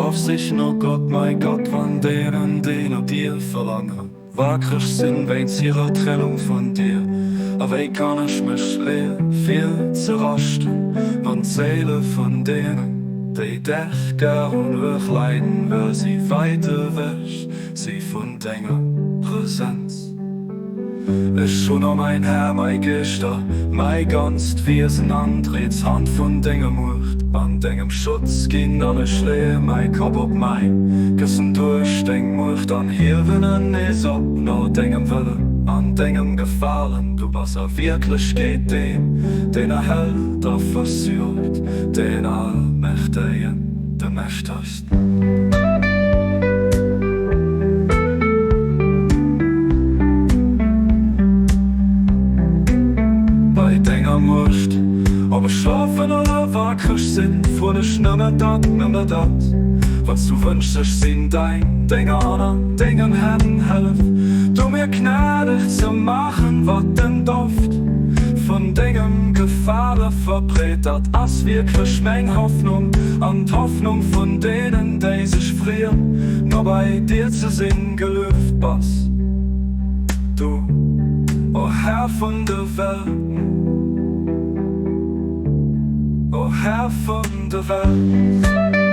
Auf sich no Gott, mäi Gott, wann deenen, déi no dir verlaangen, wakreg sinn wéinst hirer Trennung vun dir? A wéi kann ech mech leeë fir ze raschten, wann d'Séile vun deenen, déi dech gär hunn, uerg leiden, well si wäit ewech si vun denger Presenz? Ech hunn, o mäin Här, mäi Geeschter, mäi ganzt Wiesen an d'riets Hand vun denger Muecht an dengem Schutz ginn, an ech leeë mäi Kapp op mäi Këssen duerch deng Muecht an hiewen en nees op no dengem Wëllen an dengem Gefalen. Du bass a Wierklechkeet deen, deen erhält a versuergt, deen Allmächtegen, de Mächtegsten. Bei denger Muecht, ob ech schlofen oder wakreg sinn, froen ech nëmme dat, nëmme dat, wat s du wënschs. Ech sinn däin Dénger an an dengen Hänn. Hëllef du mir gnädeg ze maachen, wat den Doft vun dengem Gefale verbreet. Dat ass wierklech meng Hoffnung an d'Hoffnung vun deenen, déi sech freeën, no bei dir ze sinn. Gelueft bass du, o Här vun de Welten, o Här vun de Welten.